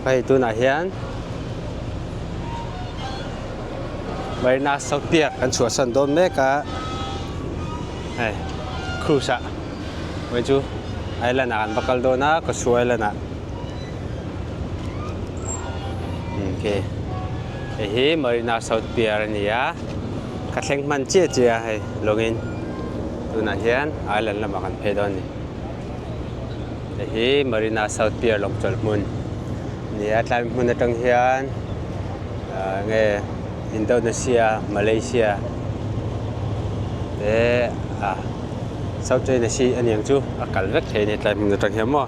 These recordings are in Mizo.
Hei tunah hian Marina South Pier kan chhuahsan dawn mek a, hei cruise ah vawiin chu island ah kan va kal dawn a, Kosu island ah ok hei hi Marina South Pier a ni a, ka thleng hman chiah chiah a hei lawngin tunah hian island lamah kan phei dawn a ni. Hei hi Marina South Pier lawng chawlh hmun a ni a tlai hmun atang hian ah enge Indonesia Malaysia te ah South China Sea a niang chu a kal vek thei a ni tlai hmun atang hian maw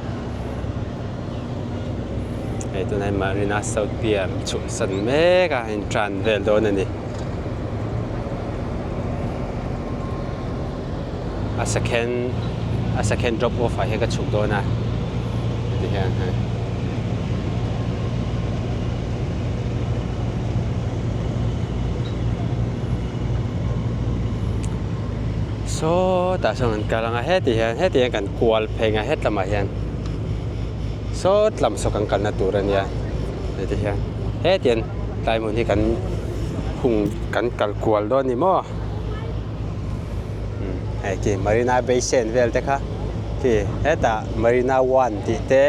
hei tunah hian Marina South Pier chhuahsan mek a intran vel dawn a ni. A second a second drop off ah hian ka chhuk dawn a ti hian hei sawtah sawn kan kal ang a heti hian heti hian kan kual phei ang a hetlamah hian sawt lam saw kan kalna tur a nia heti hian heti hian tlai hmun hi kan hung kan kal kual dawn a ni maw. Hei khi Marina Bay Sands vel te kha khi hetah Marina One tih te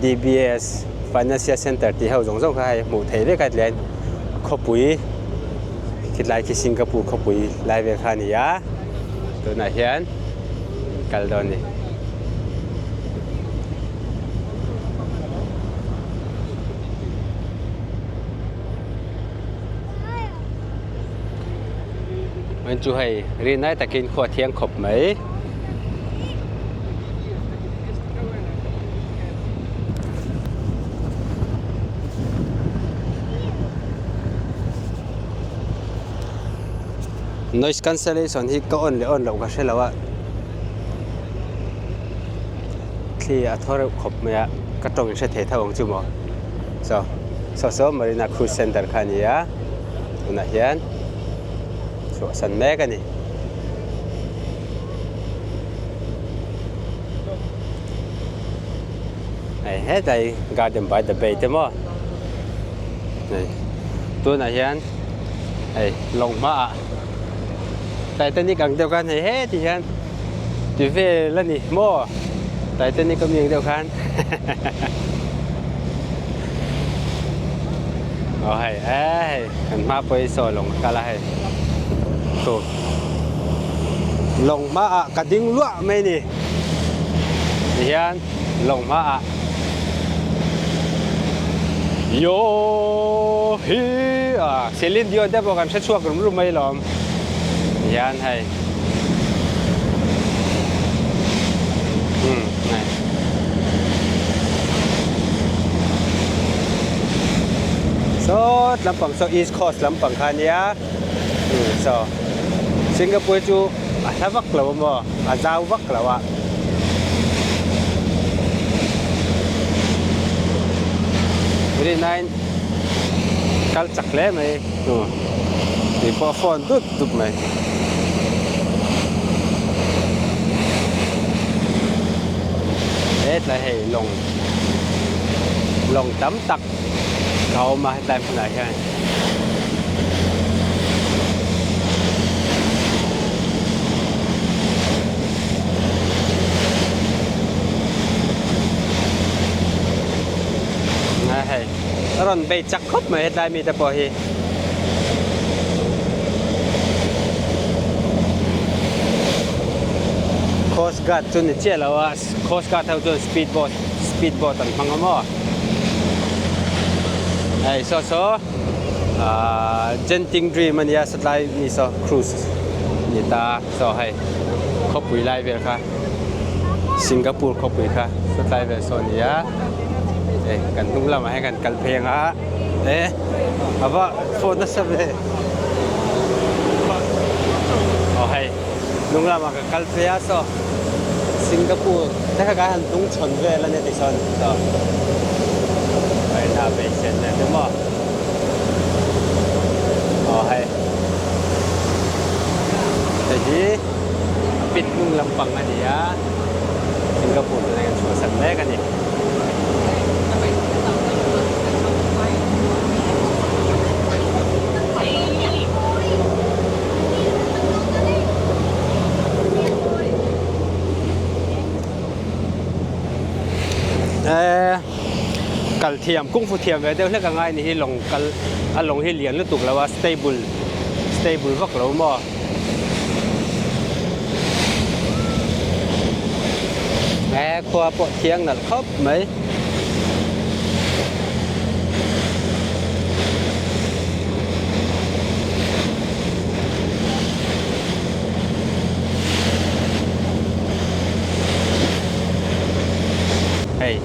D_B_S Financial Centre tih ho zawng zawng kha hei hmuh theih vek a tlen khawpui khilai khi Singapore khawpui lai vel kha a ni a tunah hian kal dawn a ni. Hei chu hei rinai takin khua thiang khawp mai. Noise cancellation hi ka on leh on loh ka hre lo a thli a thaw reuh khawp mai a ka tawng in hre thei tho ang chu maw saw saw saw Marina Cruise Centre kha a ni a. Tunah hian chhuahsan mek a ni. Hei hetlai garden by the bay te maw hei tunah hian hei lawng hmaah Titanic ang deuh khan hei heti hian ti vel a ni maw Titanic ami ang deuh khan. Aw hei eh hei kan hma pawh hi saw lawng a kal a hei chu lawng hmaah ka ding luah mai a ni tihian lawng hmaah yo hi ah Celine Dion te pawh kan hre chhuak rum rum mai lawm tihian hei umm hei. Saw lampang saw east coast lampang kha ania umm saw Singapore chu a hla vak lo a maw a zau vak lo a. Rinaiin kal chak hle mai umm tui pawh a fawn dup dup mai. Hetlai hei lawng lawng tam tak a awm a hetlai hmunah hian. Hei a rawn bei chak khawp mai hetlai mite pawh hi. Coast Guard chu ni chiah lo a, Coast Guard ho chuan speed boat speed boat an hmang a maw? Hei saw saw ahh Genting Dream a nia satlai mi saw cruise ni ta saw hei khawpui lai vel kha Singapore khawpui kha satlai vel saw a ni a hei kan hnung lamah hian kan kal phei ang a. Eh a va phone nasa ve aw hei hnung lamah ka kal phei a saw Singapore te kha ka han hnung chhawn vel a nia ti sawn saw Marina Bay Sands nen te maw aw hei hei hi a pit hnung lampang a ni a Singapore tuna hian chhuahsan mek a ni. Kal thiam kung fu thiam ve deuh hlek a ngai ni hi lawng kal a lawng hi lian lutuk lo a stable stable vak lo maw. He khua pawh thiang nalh khawp mai. Hei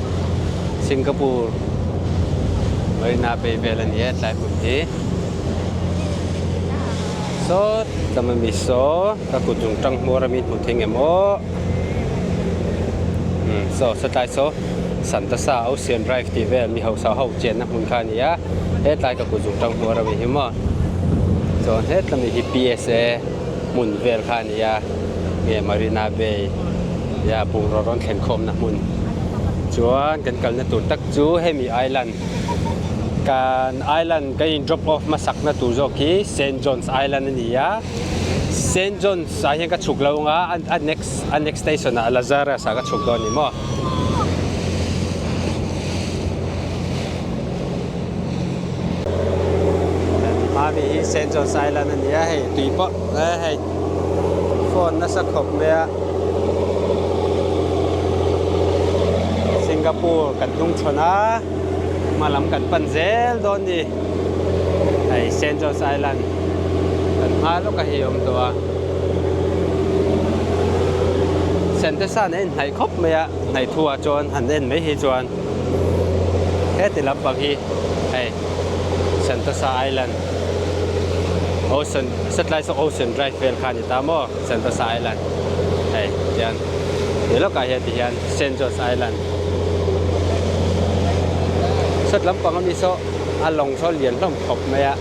Singapore Marina Bay vel a ni e tlai hmun hi saw tlama mi saw ka kut zung tang hmawr a mi hmu thei ngem aw umm saw sawtlai saw Sentosa Ocean Drive tih vel mi hausa ho chenna hmun kha a ni a hetlai ka kut zung tang hmawr a mi hi maw chuan hetlai mi hi P_S_A hmun vel kha a ni a nge Marina Bay ia bungraw rawn thlen khawmna hmun chuan kan kalna tur tak chu hemi island kan island kan in drop off hmasak na tur zawk hi Saint John's Island a ni a Saint John's ah hian ka chhuk lo ang a a next a next station ah Lazarus ah ka chhuk dawn a ni maw. Hmami hi Saint John's Island a ni a hei tui pawh eh hei phone nasa khawp mai a Singapore kan hnung chhawn a hma lam kan pan zel dawn a ni hei Saint John's Island kan hma lawk a hei a awm tawh a Sentosa nen a inhnaih khawp mai a hnaih thu ah chuan han en mai hi chuan. Heti lampang hi hei Sentosa Island Ocean satlai saw Ocean Drive vel kha a ni ta maw Sentosa Island hei tian ti lawkah hian ti hian Saint John's Island sat lampang ami saw a lawng saw lian hlawm khawp mai a.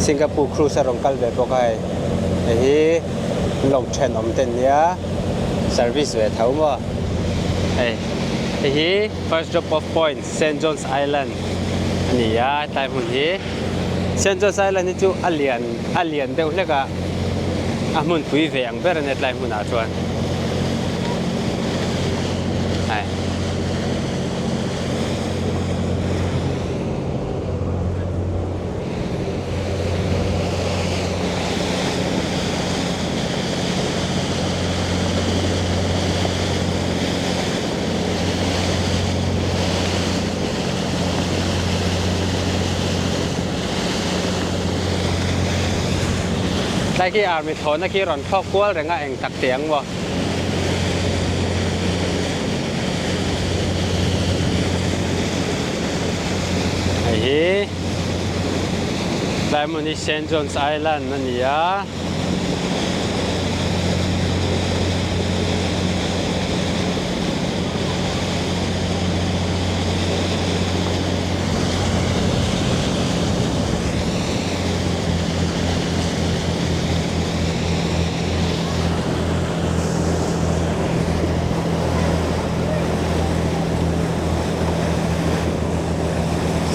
Singapore cruise a rawn kal ve bawk a hei hei hi lawng thenawm te ania service ve tho maw hei hei hi first drop off point Saint John's Island a ni a hetlai hmun hi Saint John's Island hi chu a lian a lian deuh hlek a a hmunpui ve ang ber a nia tlai hmunah chuan hei. Tlai khi army thlawhna khi rawn thlawk kual reng a eng tak teh ang maw. Hei hi tlai hmun hi Saint John's Island a ni a.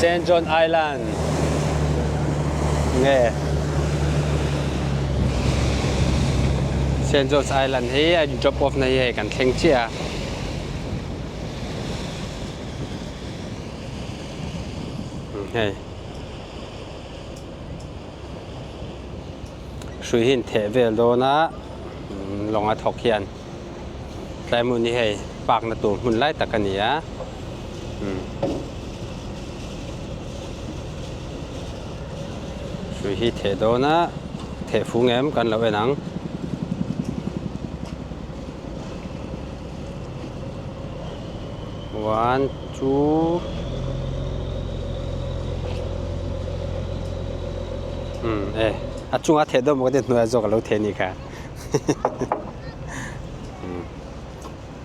Saint John Island nge Saint John's Island hi a drop off na hi hei kan thleng chiah a. Hei. Hrui hi an theh vel dawn a lawng a thawk hian tlai hmun hi hei park na tur hmun lai tak a ni a hrui hi theh dawn a theh fung em kan lo en ang. One two umm e a chunga theh dawn maw ka ti hnuaiah zawk a lo theh anih kha umm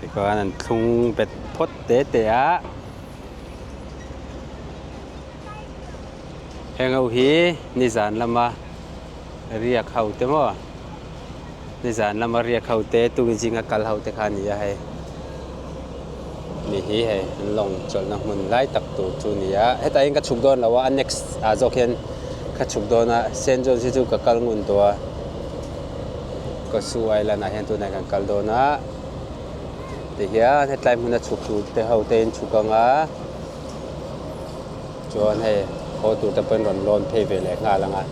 tikhuan an thlung bet phawt te te a heng ho hi nizan lama riak ho te maw. Nizan lama riak ho te tukin zinga kal ho te kha a ni a hei. Ni hi hei an lawng chawlhna hmun lai tak tur chu a ni a, hetah hian ka chhuk dawn lo a, a next ah zawk hian ka chhuk dawn a, Saint John's hi chu ka kal ngun tawh a, Kosu Island ah hian tunah kan kal dawn a, tihian hetlai hmuna chhuk tur te ho te in chhuk ang a, chuan hei haw tur te pawhin rawn lawn phei ve leh nghal ang a,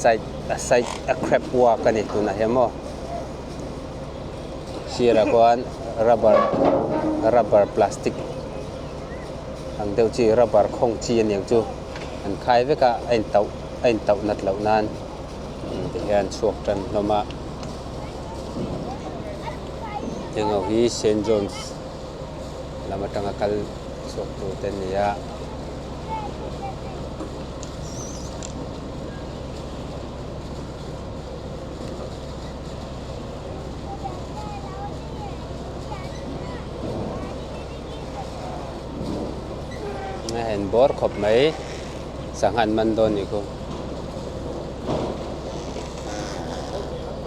side a side a crab walk a ni tunah hian maw. Sirah khuan rubber rubber plastic ang deuh chi rubber khawng chi a niang chu an khai vek a a intauh a intauh nat loh nan tihian chhuak tan hlawm a heng ho hi Saint John's lam atanga kal chhuak tur te an ni a. A hen bawr khawp mai sangha an man dawn nih khu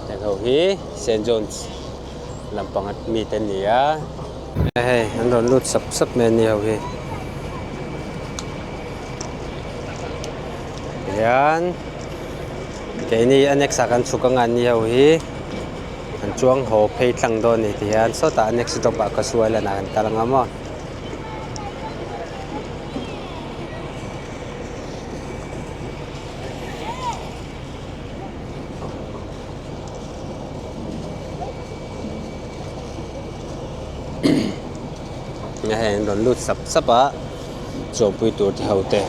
heng ho hi Saint John's lampang a mi te an ni a hei an rawn lut sap sap mai a ni ho hi tihian. Keini annex ah kan chhuk anga an ni ho hi an chuang haw phei tlang dawn a ni ti hian sawtah annex drop ah ka sual a kan kal anga maw. Hei an rawn lut sap sap a chuanpui tur te ho te.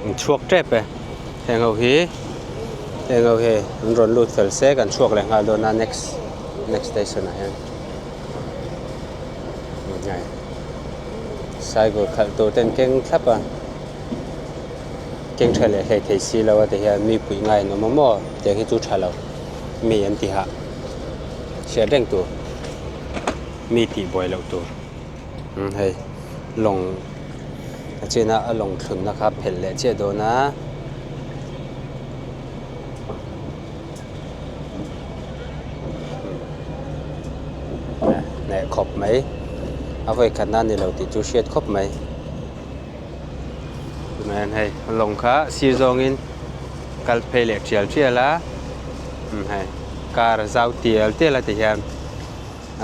An chhuak tep e heng ho hi heng ho hi an rawn lut fel se kan chhuak leh nghal dawn a next next station ah hian cycle khalh tur te an keng thlap a. Keng tha leh hlei thei si lo a ti hian mi puih ngai an awm a maw tiang hi chu tha lo mi an ti hah hriat reng tur mi tih buai loh tur umm hei lawng a chin a a lawng thlunna kha phelh leh chiah dawn a. Hneh khawp mai a vawi khatna a ni lo tih chu hriat khawp mai. Tunah hian hei lawng kha sir zawngin kal phei leh tial tial a umm hei car a zau tial tial a ti hian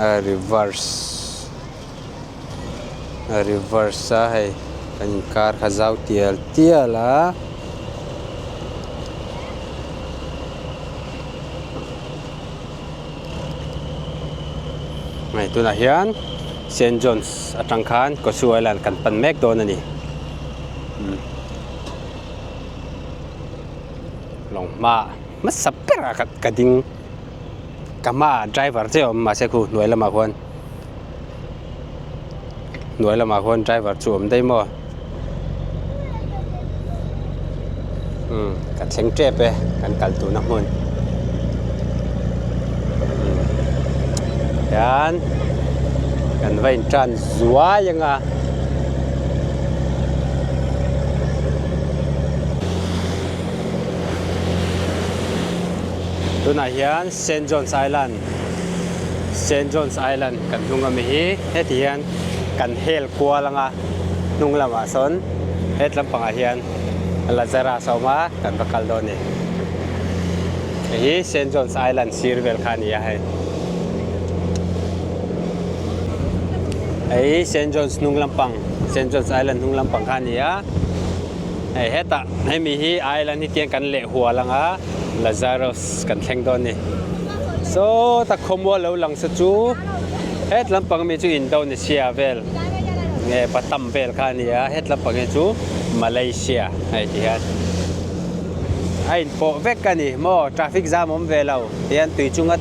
a reverse a reverse a hei kan inkar kha zau tial tial a. Hei tunah hian Saint John's atang khan Kosu Island kan pan mek dawn a ni lawng hma hmasa berah ka ka ding ka hmaah driver chiah a awm mahse khu hnuai lamah khuan hnuai lamah khuan driver chu a awm daih maw umm ka thleng tep e kan kal tuna hmun hian kan va in tan zuai anga. Tunah hian Saint John's Island Saint John's Island kan hnung ami hi heti hian kan hel kual anga hnung lamah sawn het lampangah hian Lazarus a awm a kan va kal dawn a ni. Hei hi Saint John's Island sir vel kha a ni a hei. Hei hi Saint John's hnung lampang Saint John's Island hnung lampang kha a ni a hei hetah hemi hi island hi tiang kan leh hual anga Lazarus kan thleng dawn a ni. Saw tak khawmual lo lang se chu het lampang ami chu Indonesia vel nge Batam vel kha a ni a het lampang hi chu Malaysia hei ti hian a inpawh vek a ni maw traffic jam awm ve lo tihian tui chunga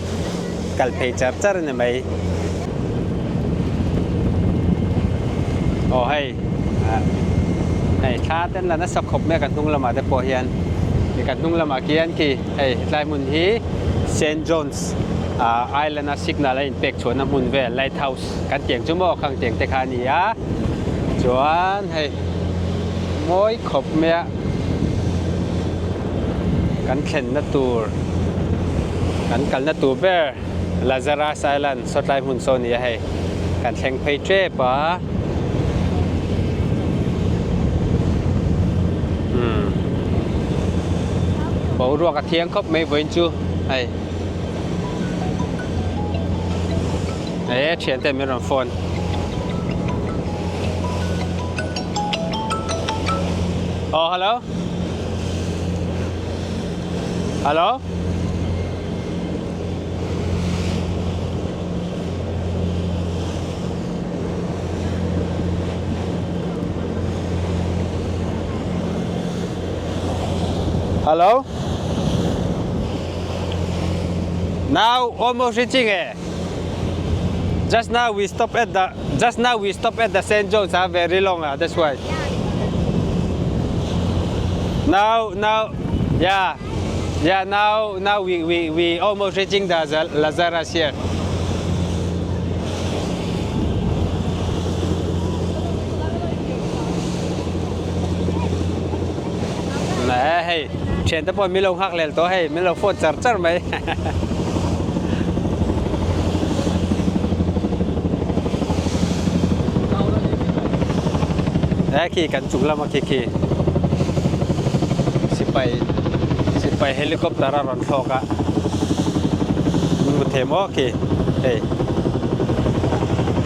kal phei char char a ni mai aw hei hei thla ten la nasa khawp mai a kan hnung lamah te pawh hian kan hnung lamah khian khi hei hetlai hmun hi Saint John's. Island a signal a inpek chhuahna hmun vel light house kan tih ang chu maw khang tiang te kha a ni a chuan hei mawi khawp mai a kan thlenna tur kan kalna tur ber Lazarus Island sawtlai hmun saw a ni a hei kan thleng phei tep a umm boruak a thiang khawp mai vawiin chu hei. E thian te min rawn phone. Oh hello. Hello. Hello. Now almost reaching eh. Just now we stop at the just now we stop at the St. John's ah very long ah that's why. Now now yeah yeah now now we we we almost reaching the Lazarus here. Nè hei Thian te pawh min lo nghak lel tawh hei, min lo phone char char mai. He khi kan chung lama khi khi sipai sipai helicopter a rawn thlawk a min hmu thei maw khi hei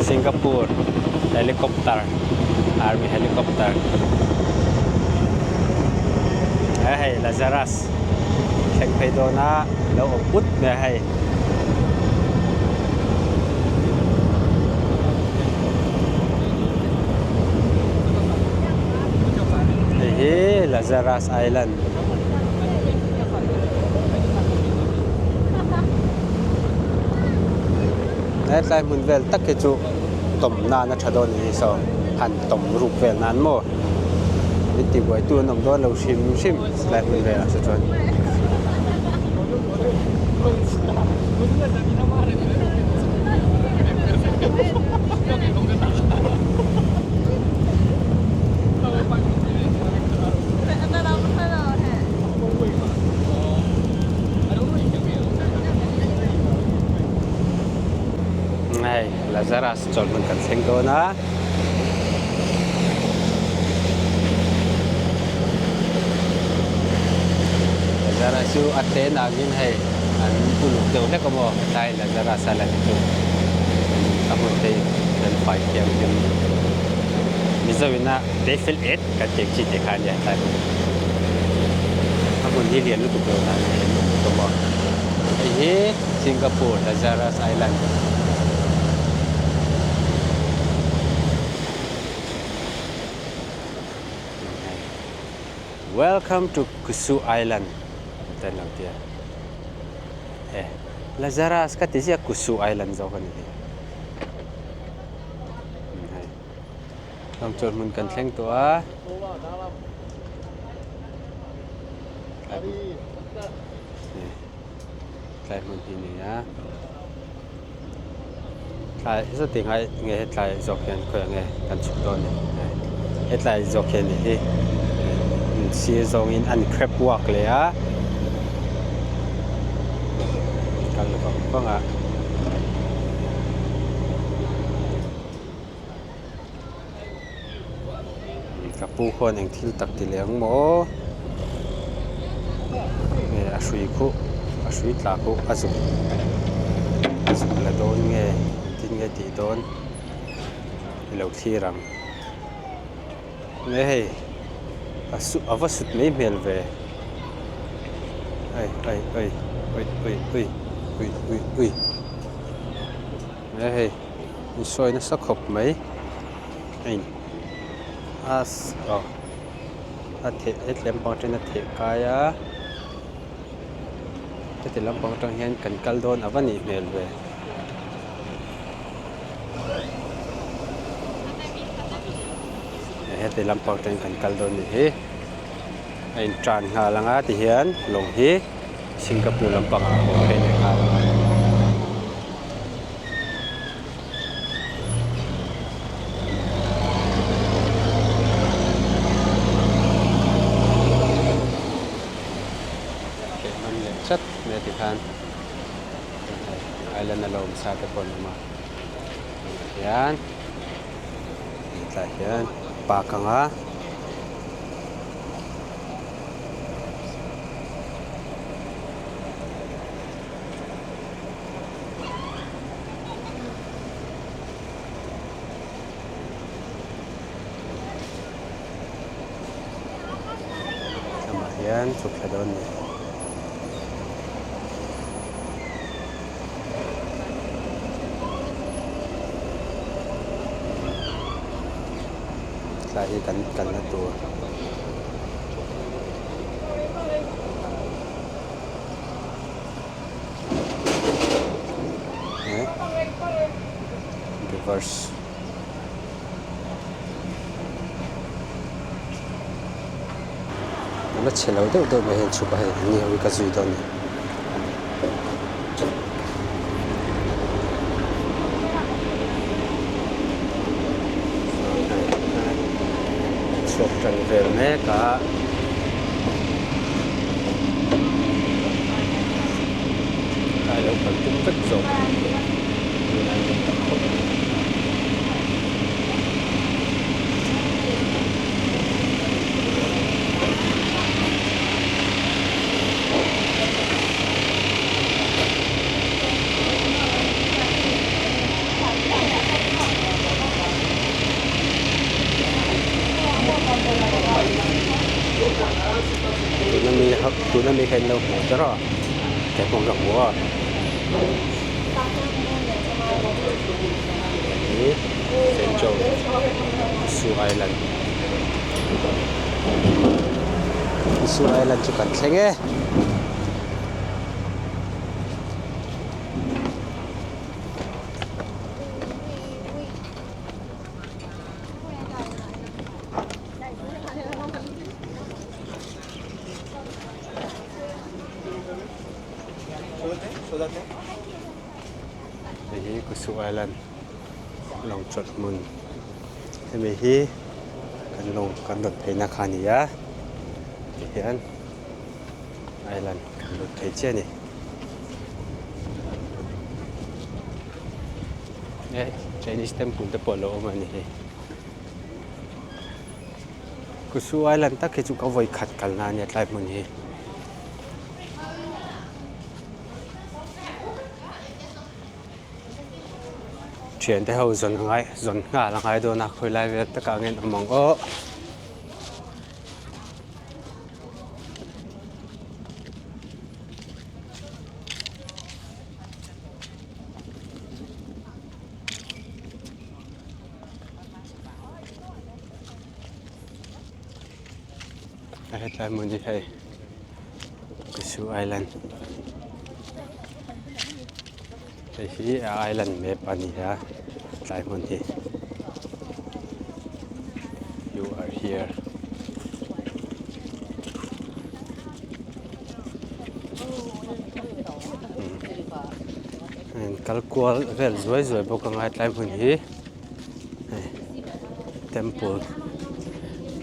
Singapore helicopter. Army helicopter he hei Lazarus thleng phei dawn a lo awm put mai a hei. Hei hi Lazarus Island. Hetlai hmun vel tak hi chu tawm nan a tha dawn a ni saw han tawm ruk vel nan maw min ti buai tu an awm dawn lo hrim hrim helai hmun velah te chuan. Hei Lazarus chawlhmun kan thleng dawn a. Lazarus chu a te nangin hei an uluk deuh hlek a maw hetlai Lazarus a la ni chu a hmun te an fai thianghlim Mizo ina te fel et kan tih ang chi te kha a nia hetlai hmun a hmun hi lian lutuk lo nan hei an uluk a maw hei hi. Singapore Lazarus Island. Welcome to Kusu Island ten lo tia e Lazarus ka ti zia Kusu Island zawk ani hi hei lam chuan hmun kan thleng tawh a. Tlai hmun hi ni a tlai zet ingai nge hetlai zawk hian khawiah nge kan chhuk dawn ni hetlai zawk hian ni hi sir zawngin an crab walk leh a kal vang vang a. Ka pu khuan eng thil tak ti leh ang maw nge a hrui khuh a hrui tla khuh a zuk a zuk la dawn nge engtin nge tih dawn i lo thlir ang nge hei a su a va sut mai hmel ve ai ai ai ui ui ui ui ui ui nge hei insawi nasa khawp mai. A in as aw a theh heti lampang atangin a theh kai a heti lampang atang hian kan kal dawn a va nih hmel ve. Heti lampang atangin kan kal dawn nih hi a in tan nghal ang a tihian lawng hi Singapore lampangah a haw phei leh nghal ang a. nia tikhan island a lo awm sa te pawh an awm a tunah hian tlaiah hian park ang a. Lamah hian chhuk thla dawn a ni. Tlai hi kan kalna tur. Reverse. A la chhe lo deuh deuh mai hian chhuk a hei an ni ho hi ka zui dawn a ni. Chhuak tan vel mek a. Tlai lo kal tum vek zawk a ni. Tunah hian tak khawp mai. Tuna mi tuna mi kha in lo hmu ta rawh kei pawh ka hmu a hei Sencho Su Island Su Island chu kan thleng e. Hei hi Kusu Island lawng chawlh hmun hemi hi kan lawng kan rawn pheina kha a ni a tihian island kan lut thei chiah a ni. Chinese temple te pawh a lo awm a ni hei. Kusu Island tak hi chu ka vawi khat kalna a nia tlai hmun hi. Thiante ho zawn a ngai zawn nghal a ngai dawn a khawi lai vel takah nge an awm ang aw. A hetlai hmun hi hei Kusu Island hei hi a island map a ni a tlai hmun hi you are here. Kal kual vel zuai zuai bawk anga hetlai hmun hi hei temple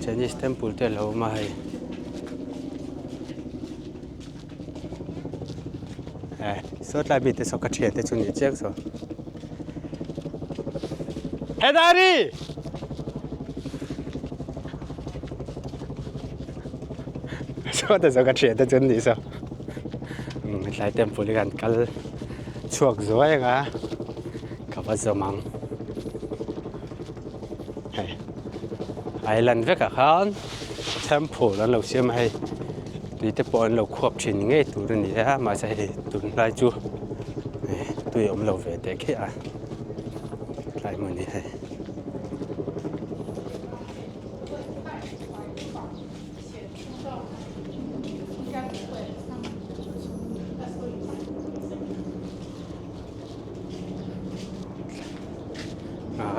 chinese temple te a lo awm a hei eh saw tlai mite saw ka thian te chu ni chiang saw hedari saw te saw ka thian te chu ni saw hetlai temple hi kan kal chhuak zuai ang a ka va zawm ang hei island vekah khan temple an lo siam a hei tui te pawh an lo khuap thin ngei tur a ni a mahse hei tunlai chu tui a awm lo ve teh khiah a tlai hmun hi hei.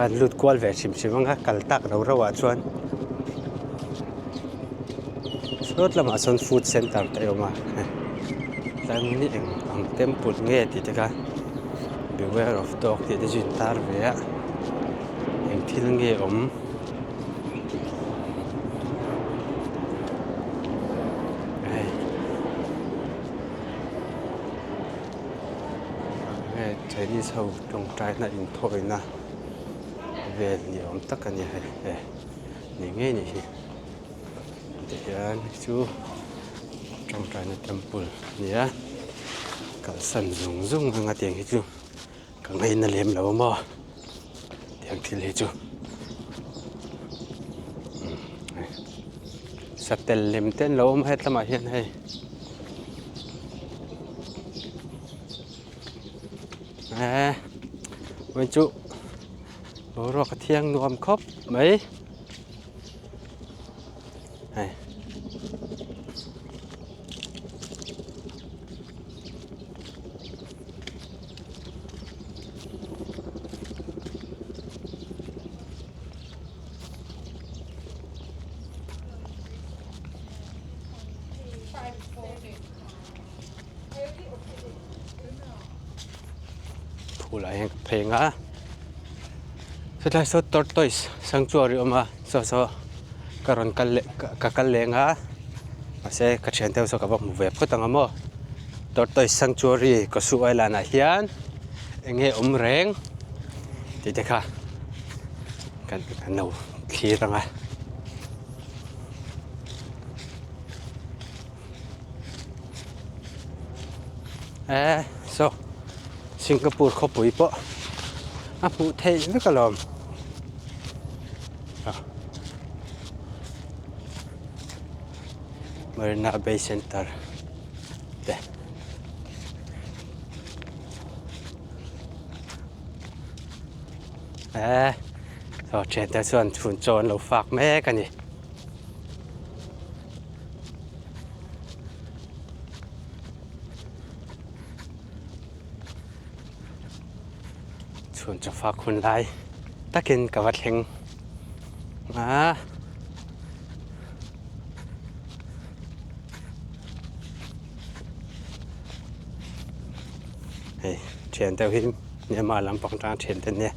A lut kual ve hrim hrim ang a kal tak rau rau ah chuan sawt lamah sawn food center te a awm a tlai hmun hi eng ang temple nge tih te kha beware of dog tih te chu a intar ve a eng thil nge awm. Hei. Hei Chinese ho tawngtaina inthawina vel ni awm tak a ni hei e ni ngei ni hi tihian chu tawngtaina temple a ni a kalsan zung zung anga tiang hi chu ka ngaina lem lo a maw tiang thil hi chu satel lem te an lo awm a hetlamah hian hei. Eee vawiin chu boruak a thiang nuam khawp mai hei. Phulah hian ka pheng a hetlai saw tortoise sanctuary a awm a saw saw ka rawn kal leh ka kal leng a mahse ka thiante ho saw ka va hmu ve phawt ang a maw tortoise sanctuary Kosu island ah hian eng nge awm reng tih te kha kan lo thlir ang a. Eh saw Singapore khawpui pawh a hmuh theih vek alawm Marina Bay Centre te eh saw thiante chuan chhun chaw an lo fak mek a ni. Chhun chawfak hun lai takin ka va thleng a. Hei thian deuh hi Myanmar lampang tang thian te nia.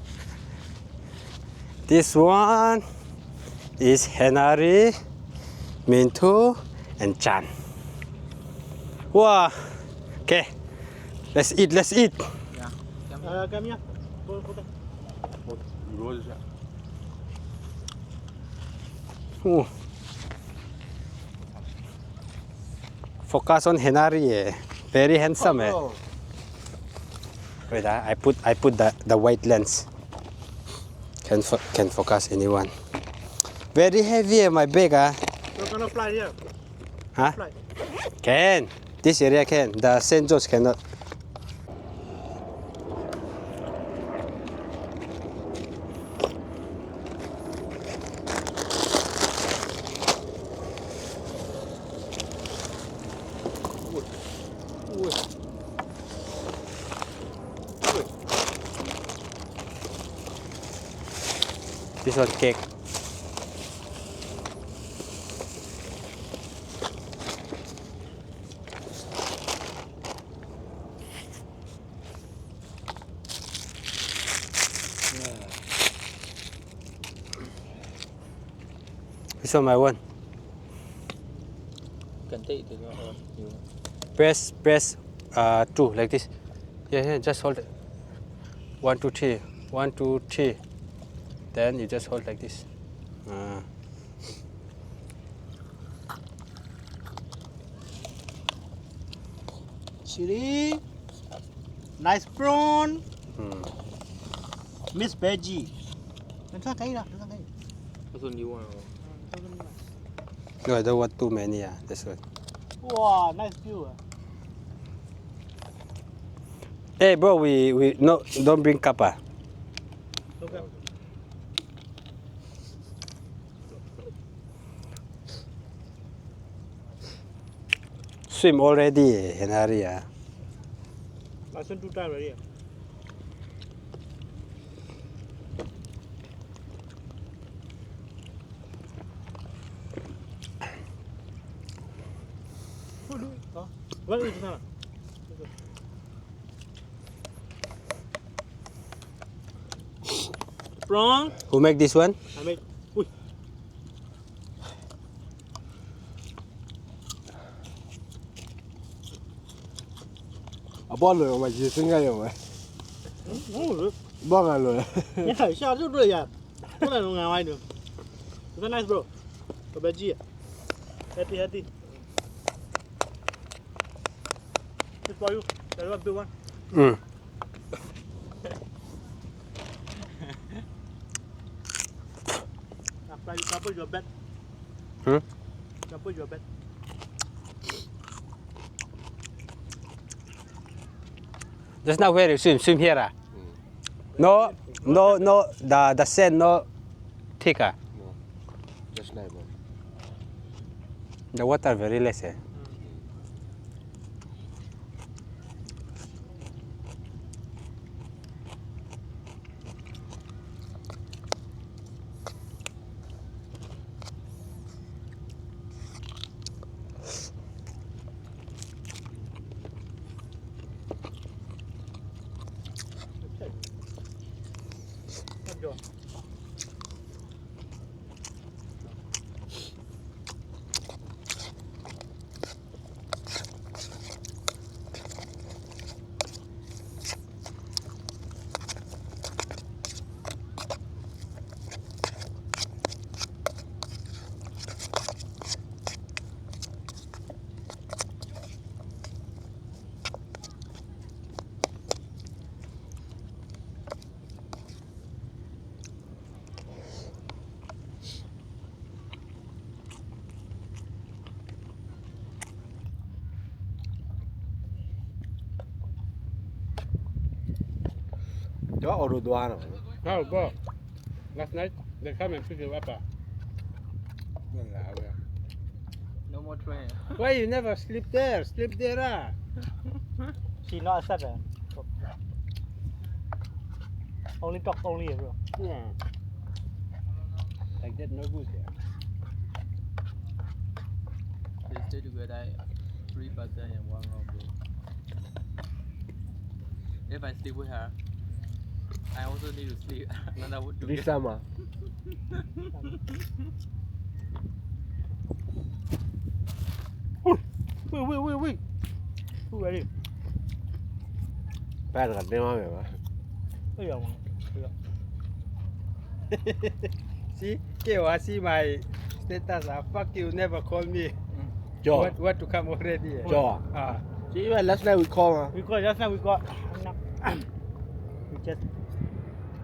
This one is Henry, Mintu and Chan. Wow. Okay. Let's eat, let's eat. Yeah. Come here. Go, go back. Oh. Focus on Henry. Eh. Very handsome. Eh. Oh. Wait, ah, I put the white lens. Can fo can focus anyone. Very heavy eh, my bag ah. You're gonna fly here. Huh? Fly. Can. This area can. The St. George cannot. This one cake. This one my one. Can take it or you Press press 2 like this. Yeah, yeah, just hold it. 1 2 3. 1 2 3. Then you just hold like this. Chili. Nice prawn. Mixed veggie. This one you want? No, I don't want too many. This one. Wow, nice view. Hey, bro, we no don't bring cup. Okay. Swim already, Henry. I swim 2 times already. What is that? Prawn. Who make this one? I make. Ui. A ball lo ma ji singa yo ma. ဘောကလို့ Yeah, 下就这样，不能弄外头。Very nice bro. 特别鸡，happy happy. This for you. That one big one. อืม Apply you cover your bed. Hmm? Cover your bed. Just now where you swim swim here ah no no no the the sand no thick ah No. Just nice bro. The water very less eh Go. ကျော်အော်တိုသွားတော့ How go last night they come and pick you up ah No more train. Why you never sleep there? Sleep there ah. She not accept eh. Only talk only eh, bro. Yeah. Like that no good yeah. They stay together 3 person in one room, bro. If I sleep with her, I also need to sleep another one ဒီ together. ဆာမှာ Wait wait wait wait. Who ready? ဘယ်ကတင်းသွားမယ်ပါ 哎呀，我。 See, KYC my status ah fuck you never call me. ကျော် What what to come already? eh? ကျော် Ah. ဒီက last night we call မှာ We got just now we got. We just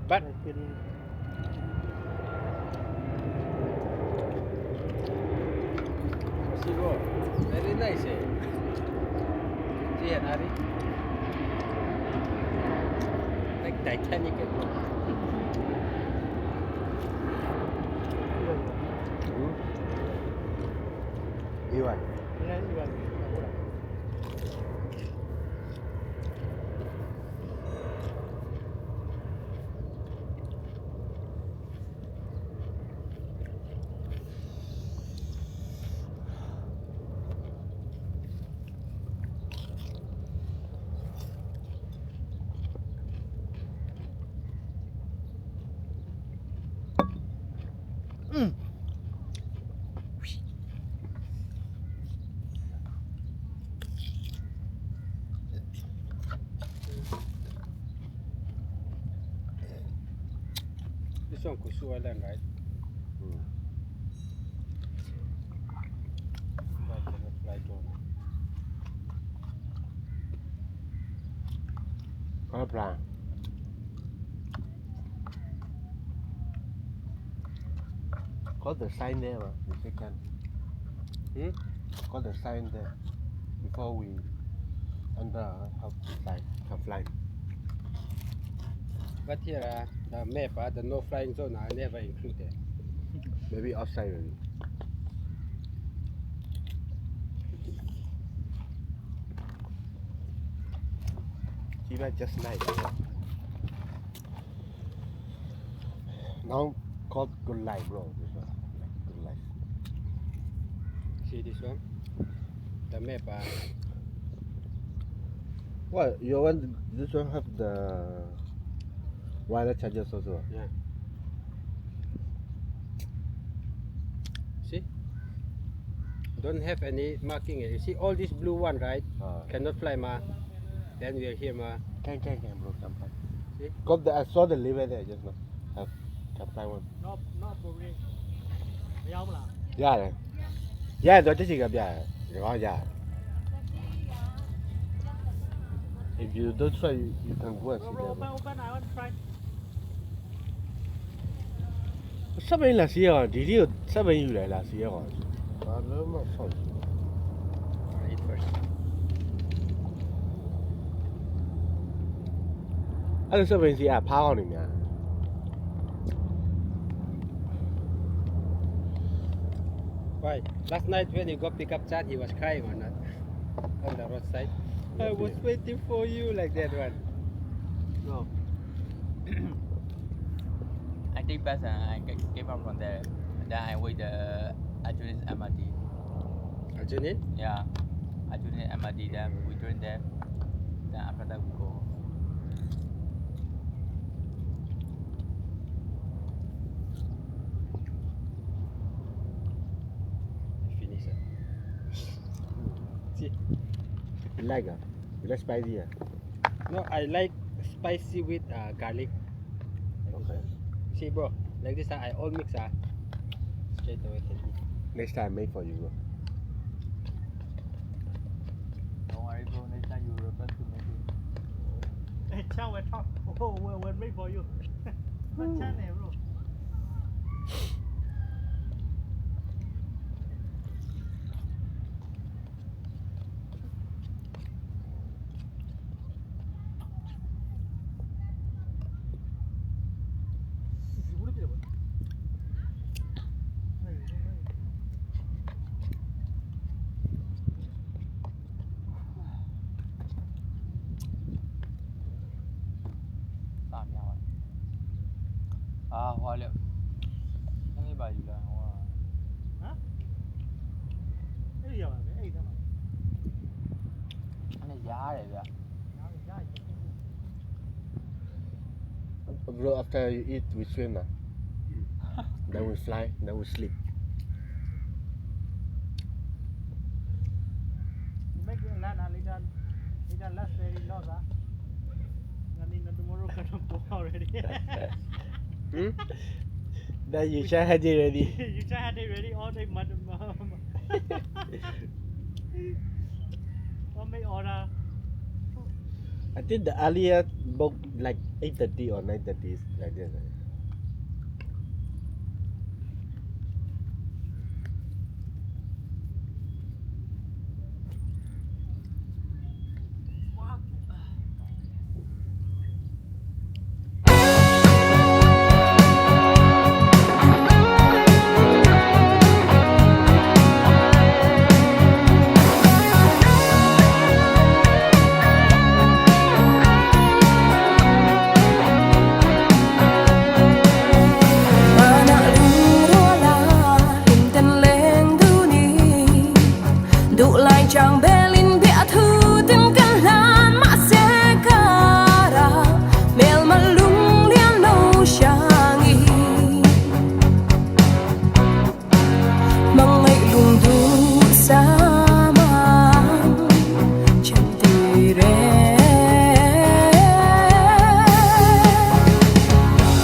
But feel see go. Very nice eh. See and Ari. Like Titanic eh, bro. ဒီပါ နည်းနည်းပါဟုတ်လား This one Kusu Island, right? But I cannot fly drone. ဘာပလန် Got the sign there, ma. The second. Hmm? Got the sign there. Before we enter, have to fly. Can fly. But here, the map, the no flying zone, I never included. Maybe outside already. Chiba just nice. Now called good life, bro. This one, like good life. See this one? The map, What you want? This one have the wireless chargers also. Yeah. See? Don't have any marking. Eh. You see all this blue one, right? Uh, Cannot fly, ma. Then we are here, ma. can bro, can fly. Got the I saw the label there just now. Have can buy one. Not not boring မရောက်မလား ရတယ်ရတယ်တော့တက်ချီကပြရတယ်ဒီကောင်ရတယ် If you don't try you, you can go and Bro see bro them. open open I want try. စက်ဘိန်းလာစီးရအောင်ဒီဒီကိုစက်ဘိန်းယူလာလာစီးရအောင် ဘာလို့မဆောက် Eat first. အဲ့လိုစက်ဘိန်းစီးအဖားကောင်းနေများ Why? Last night when you go pick up Chad, he was crying or not? On the roadside. I was waiting for you like that one. No. I take bus and I came out from there. Then I wait the Aljunied MRT. Arjun? Yeah, Aljunied MRT. Then we join there. Then after that we go. Finish. ah. See, You like ah? You like spicy ah? no, I like spicy with garlic. Like this Okay. one. See, bro, like this, I all mix. Straight away can eat. Next time make for you bro. Don't worry, bro. Next time you request to make it. Hey, Chan will talk. Oh, we'll, we'll make for you. Not Chan eh, bro. စများပါအာဟွာလေအဲ့ဒီပါယူလာဟွာ ဟမ်အဲ့ဒီရပါပဲအဲ့ဒီတော့ အဲ့ရားတယ်ဗျ ရရရ Bro after you eat we swim ah. Then we fly then we sleep. You make a land later later last very lot ah. Nothing tomorrow cannot go already. Hmm? Then you shall have it ready. You just had it ready all day mud. What make order? I think the earlier book like 8:30 or 9:30 is like this. Mana lung la hình tên lên du ni đủ lại chẳng belin bia thư tiếng can lan mà sẽ cara mel mà lung lian lâu sang y mang ngày lung du sa mang chẳng tì re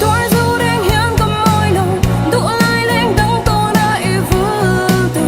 Tuổi dù đen hiền cầm môi nồng đủ lại lên đắng tô na y vương tù.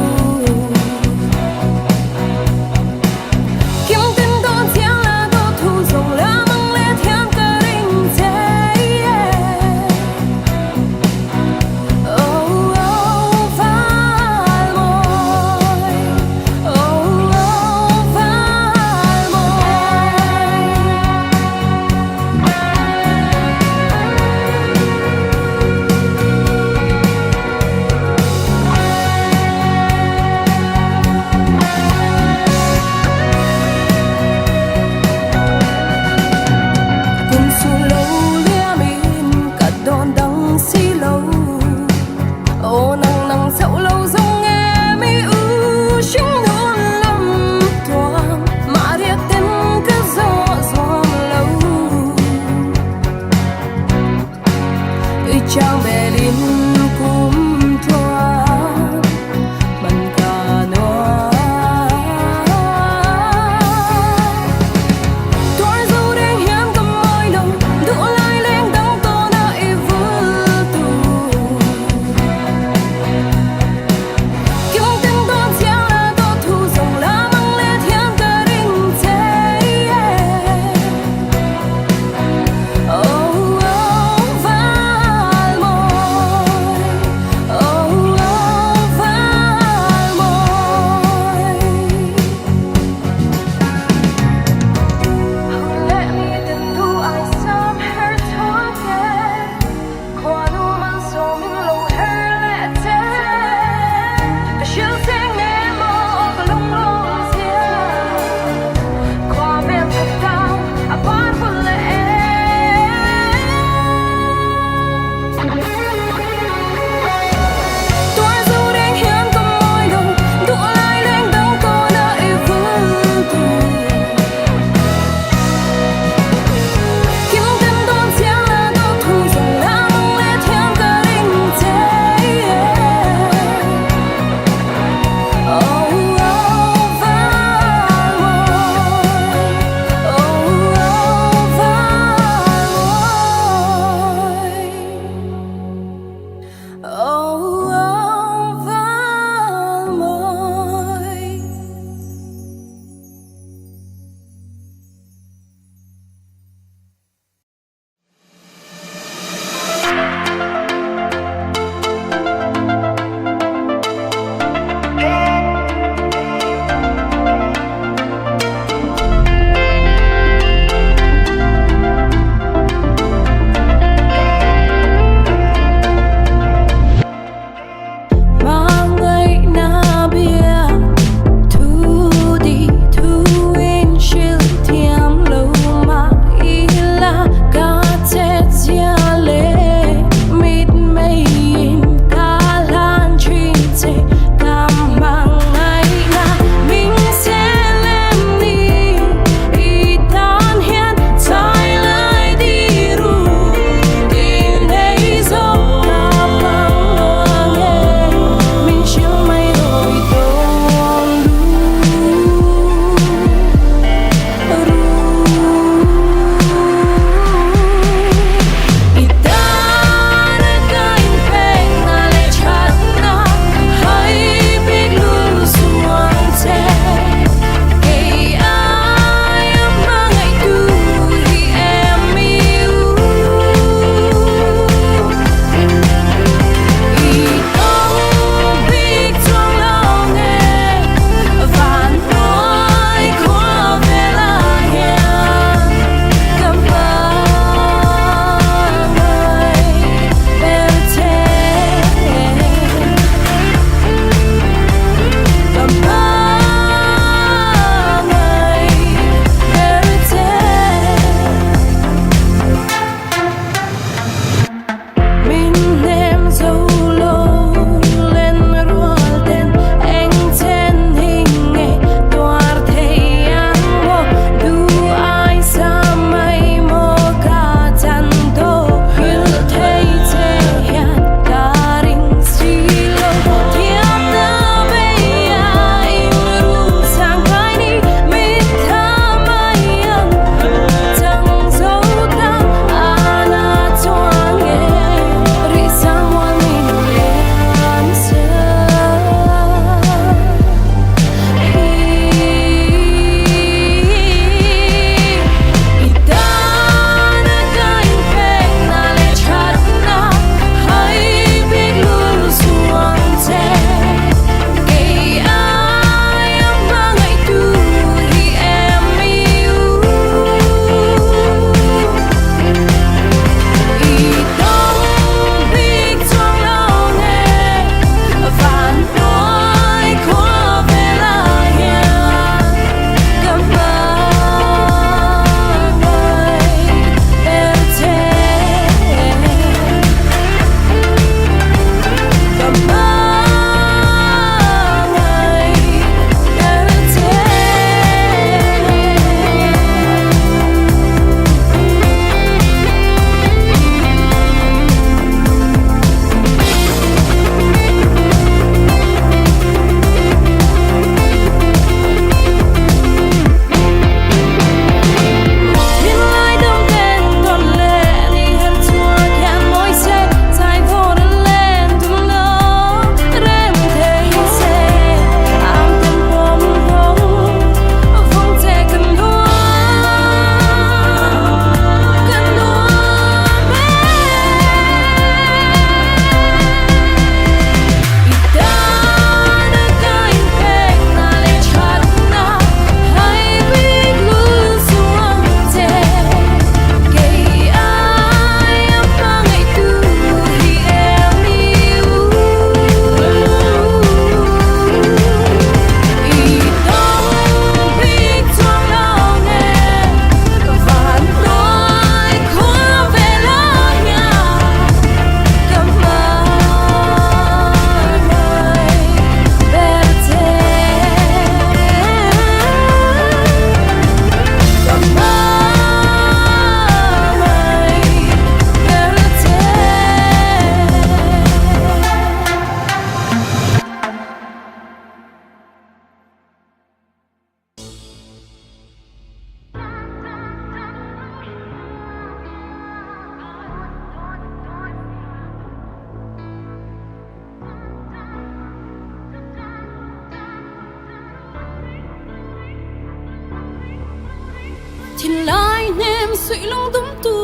Thinlai hnem suih lung dum tu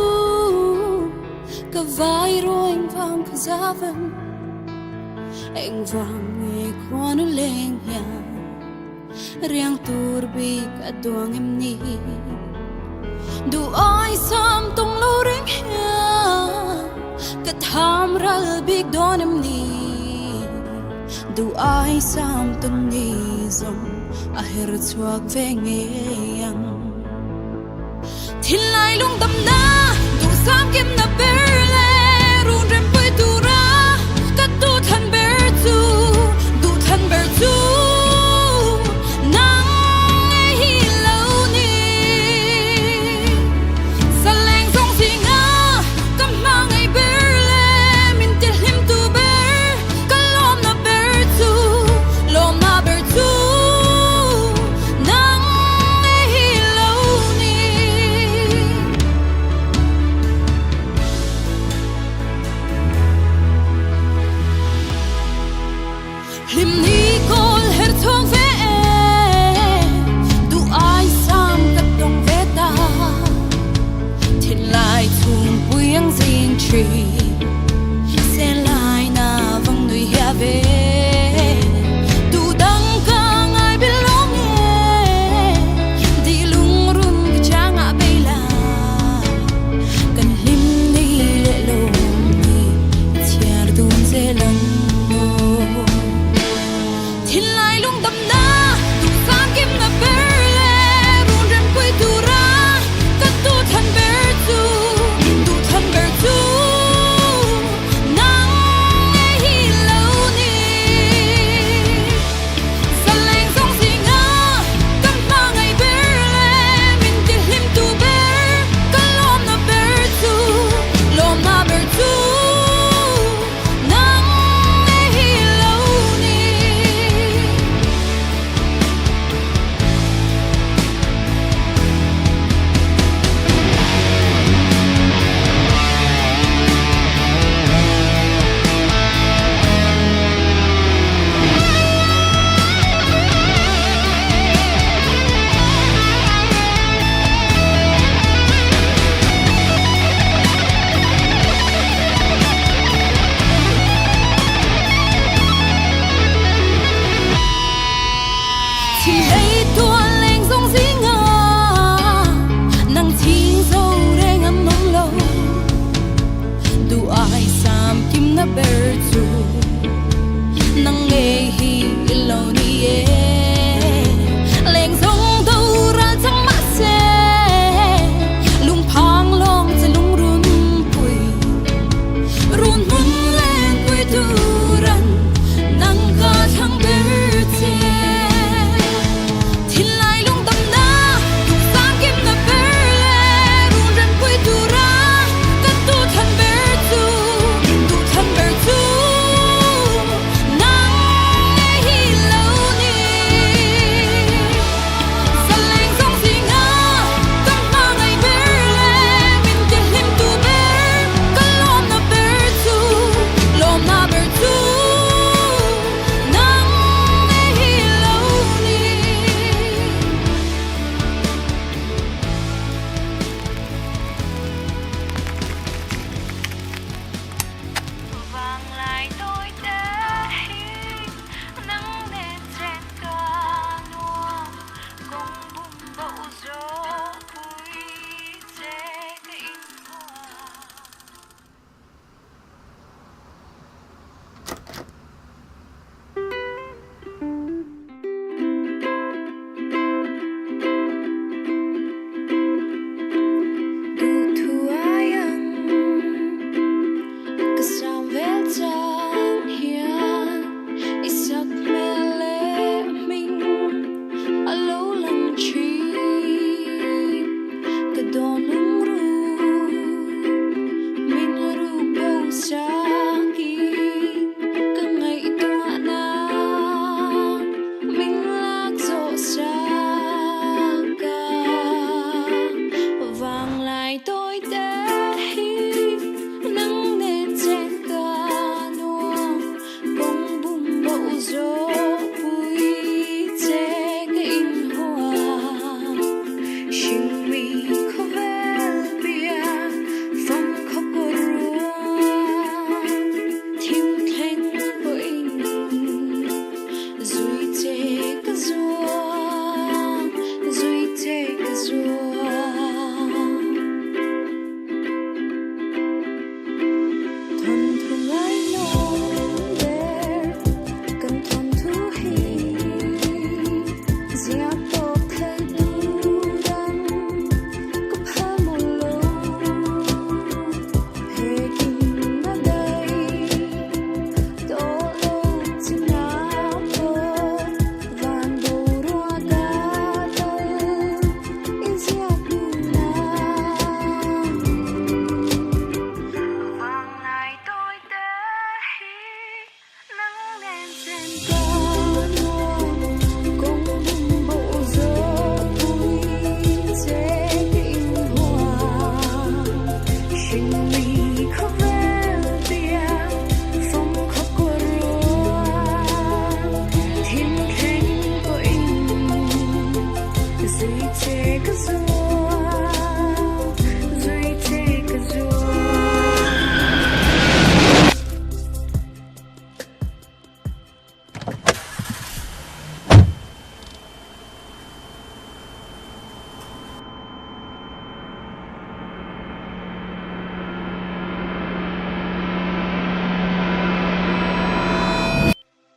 Ka vai ruain vang ka zavan Eng vang nge khuanu leng hian Riang tur bik a duang em ni Duh ai sam tung lo reng hian Ka tham ral bik dawn em ni Duh ai sam tung ni zawng A her chhuak ve ngei ang. Thinlai lungdamna duhsam kimna ber leh run rempui tura ka duhthlan ber chu duhthlan ber chu nang ngei hi lo ni. Saleng zawng zinga ka hma ngei ber leh min tihlim tu ber ka lawmna ber chu lawmna ber chu Nang e hi lo ni. Hlim ni kawl her chhuak ve e, duh ai sam ka tawng ve ta. Thinlai chhungpui ang zing thin, sen lai na vang nui hia ve. Tu dang ka ngai bil lo nge, di lungrun ka changah bei la. Kan hlim ni leh lawm ni chhiar dun zel ang aw. Thinlai lungdamna duhsam kimna ber leh run rempui tura ka duhthlan ber chu duhthlan ber chu nang ngei hi lo ni. Zaleng zawng zinga kan hma ngei ber leh min tihlim tu ber ka lawmna ber chu lawmna ber chu Nang ngei hi lo ni. Chimlei tual leng zawng zinga nang ching zo reng an awm lo duh ai sam kimna ber chu nang ngei hi i lo ni e leng zawng do ral chang mah se lungphang lawng che lungrun pui run hmun leng pui turan nang ka thlang ber che Thinlai lungdamna duhsam kimna ber leh run rempui tura ka duhthlan ber chu duhthlan ber chu nang ngei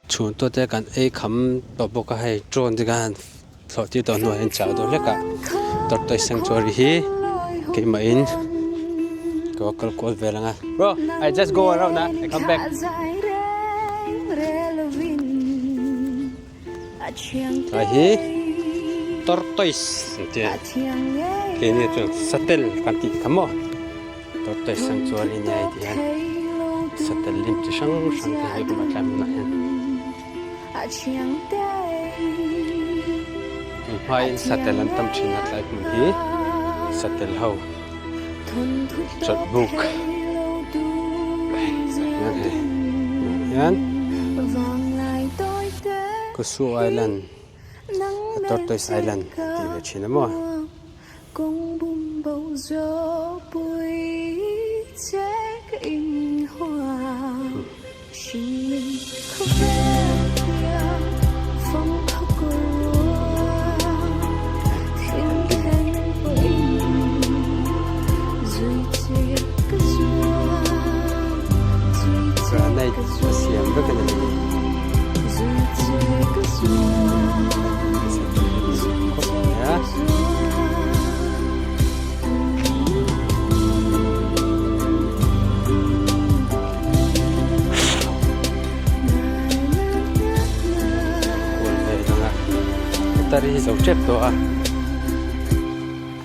Chhun tawh te kan ei kham tawh bawk a hei drone te khan thlawh tir tawh hnuah hian chau deuh hlek a tortoise sanctuary hi keimah in ka va kal kual vel ang a bro I just go around a I come back. Tlai hi tortoise an ti a keini chuan satel kan tih kha maw tortoise sanctuary nia hei ti hian satel lim chi hrang hrang te hi a awm a tlai hmunah hian tun hmain satel an tam thin a tlai hmun hi satel ho chawlhbuk hian Kusu Island Tortoise Island tih ve thin a maw. Granite a siam vek a ni. Khawp mai a. Kual vel ang a hetar hi zo tep tawh a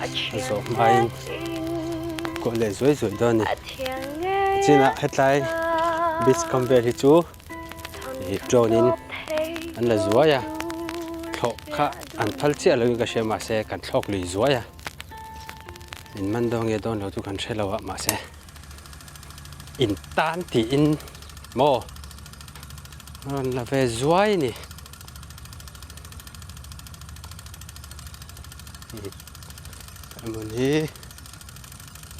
a zawh hmain kuah leh zuai zuai dawn a ni chinah hetlai beach kam vel hi chu ih drone in an la zuai a thlawh kha an phal chiah lo in ka hria mahse kan thlawk lui zuai a in man dawn nge dawn lo chu kan hre lo a mahse in tan tiin maw rawn la ve zuai a ni hmun hi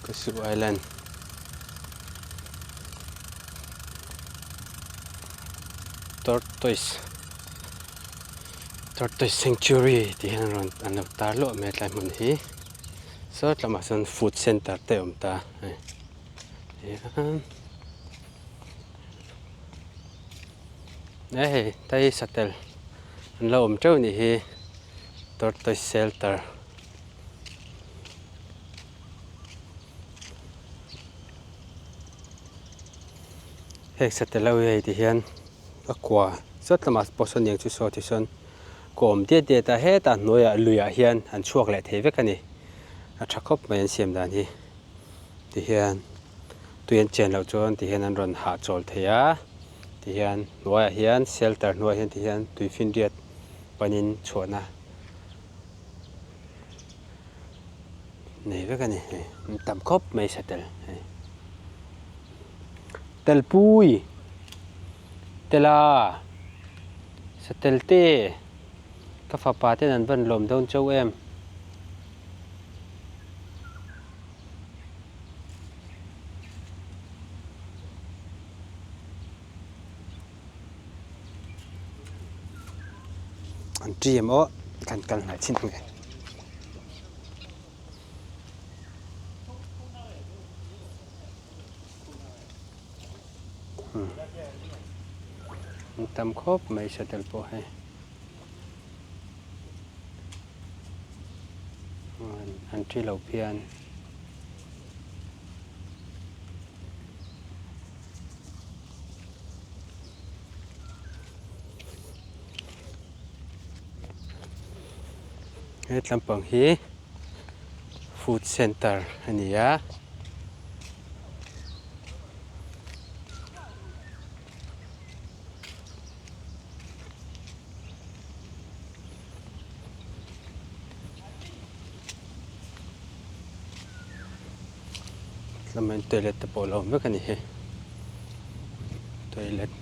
Kusu Island. Tortoise Tortoise Sanctuary tih hian rawn an lo tar luah mai a tlai hmun hi saw tlamah sawn food center te a awm ta hei hian e hei tai satel an lo awm teuh anih hi Tortoise Shelter. Heng satel ho hi hei ti hian a kua sawt lamah pawh sawn eng chu saw ti sawn kaw awm diat diat a hetah hnuaiah luiah hian an chhuak leh thei vek a ni a tha khawp mai an siam dan hi ti hian tui an chen loh chuan ti hian an rawn hahchawl thei a ti hian hnuaiah hian shelter hnuaiah hian ti hian tui finriat panin chhuahna. Nei vek a ni hei an tam khawp mai satel hei telpui tela satel te ka fapa ten an van lawm dawn chauh em. An ṭi em aw kan kal hnai chin ang e. An tam khawp mai satel pawh hei. An ṭi lo phian. He tlampang hi food center a ni a. Tlamain toilet te pawh a lo awm vek a ni hi toilet.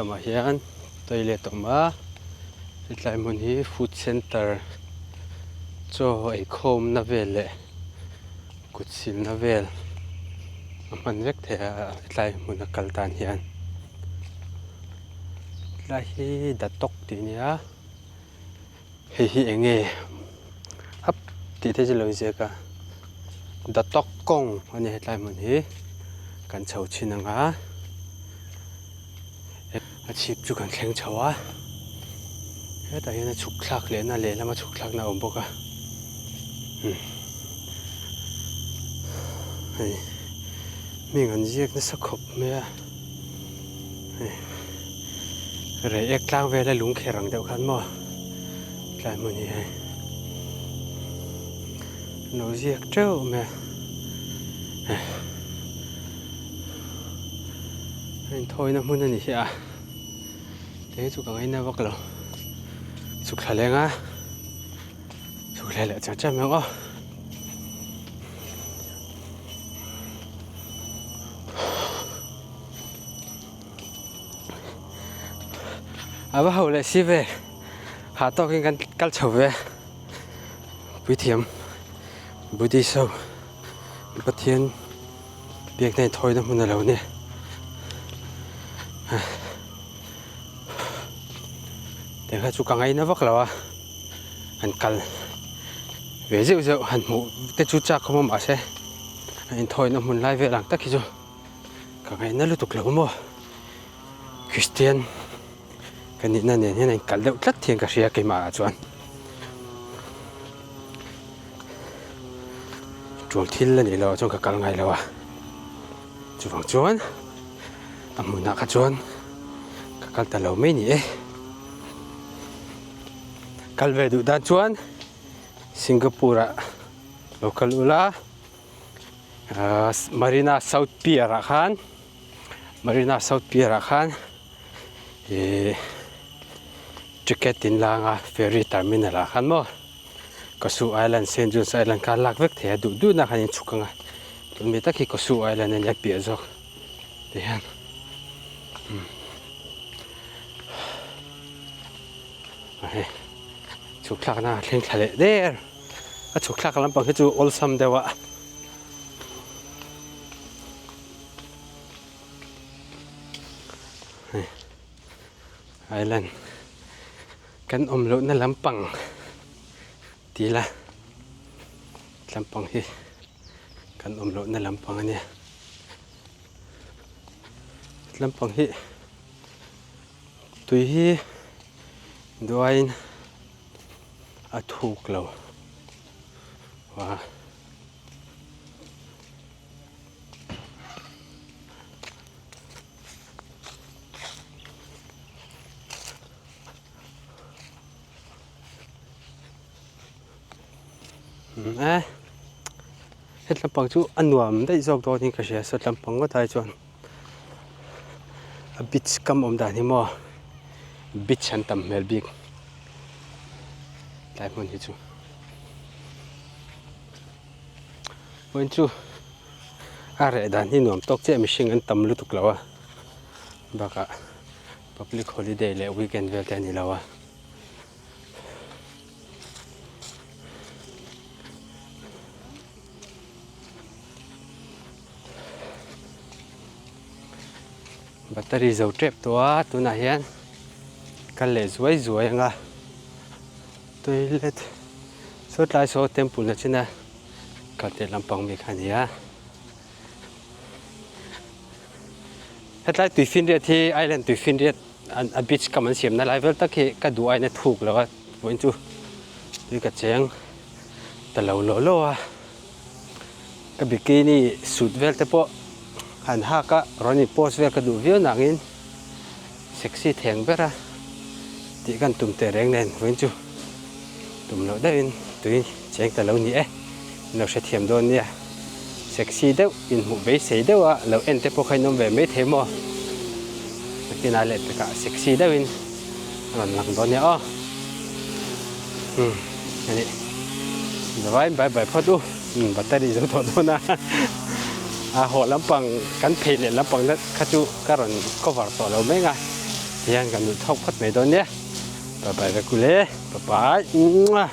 Hetlamah hian toilet a awm a, hetlai hmun hi food center chaw eikhawmna vel leh kut silna vel a hman vek thei a hetlai hmuna kal tan hian. Hetlai hi Datok tih a nia hei hi eng nge hap tih te chu lo inziak a Datok kawng a ni hetlai hmun hi kan chho chhin ang a a chhip chu kan thleng chho a hetah hian a chhuk thlak lehna lehlam a chhuk thlakna a awm bawk a hei hming an ziak nasa khawp mai a hei reiek tlang vela lung kher ang deuh khan maw tlai hmun hi hei an lo ziak teuh mai a a inthawina hmun a ni hi a te hi chu ka ngaina vak lo chhuk thla leng a chhuk thla leh char char mai ang aw. A va ho leh si ve hah tawkin kan kal chho ve puithiam Buddhist ho Pathian biakna inthawina hmun a lo ni tiang kha chu ka ngaina vak lo a an kal ve zeuh zeuh han hmuh te chu chak khawm a mahse a inthawina hmun lai vel ang tak hi chu ka ngaina lutuk lo maw Kristian ka nihna nen hian a inkal deuh tlat hian ka hria keimah ah chuan tul thil a nih loh ah chuan ka kal ngai lo a chuvang chuan a hmunah kha chuan ka kal ta lo mai ni e kal ve duh dan chuan Singapore ah lo kal ula ahh Marina South Pier ah khan Marina South Pier ah khan ihh ticket in lang a ferry terminal ah khan maw Kasu Island Saint John's Island kha a lak vek thei a duh duh na khan in chhuk ang a tun mi tak hi Kasu Island a nia piah zawk ti hian umm hei chhuk thlak na a thleng thla leh der a chhuk thlak lampang hi chu awlsam deuh a. Island kan awm lohna lampang ti ila lampang hi kan awm lohna lampang a nia lampang hi tui hi duaiin a thuk lo a. E he tlampang chu a nuam daih zawk dawn in ka hria saw tlampang ngawt ai chuan a beach kam awm dan hi maw beach an tam hmel bik tlai hmun hi chu. Vawiin chu a reh dan hi nuam tawk chiah mihring an tam lutuk lo a bakah public holiday leh weekend vel te a ni lo a. Battery zo tep tawh a tunah hian kal leh zuai zuai anga toilet saw tlai saw temple na chin a kal teh lampang mi kha a ni a hetlai tuifinriat hi island tuifinriat a beach kam an siamna lai vel tak hi ka duh aiin a thuk lo a vawiin chu tui ka cheng ta lo law law a. Ka bikini suit vel te pawh han hak a rawn in post vel ka duh viau nangin sexy theng ber a tih kan tum teh reng nen vawiin chu tum loh deuhin tui cheng ta lo ni e in lo hrethiam dawn nia sexy deuh inhmuh beisei deuh a lo en te pawh kha in awm ve mai thei maw nakinah leh pekah sexy deuhin a rawn lang dawn nia aw umm a nih zavai bai bai phawt u umm battery zo tawh dawn a a haw lampang kan phei leh lampang na kha chu ka rawn cover tawh lo mek a. Tihian kan duh thawk phawt mai dawn nia. Bye bye vek ule. Bye bye.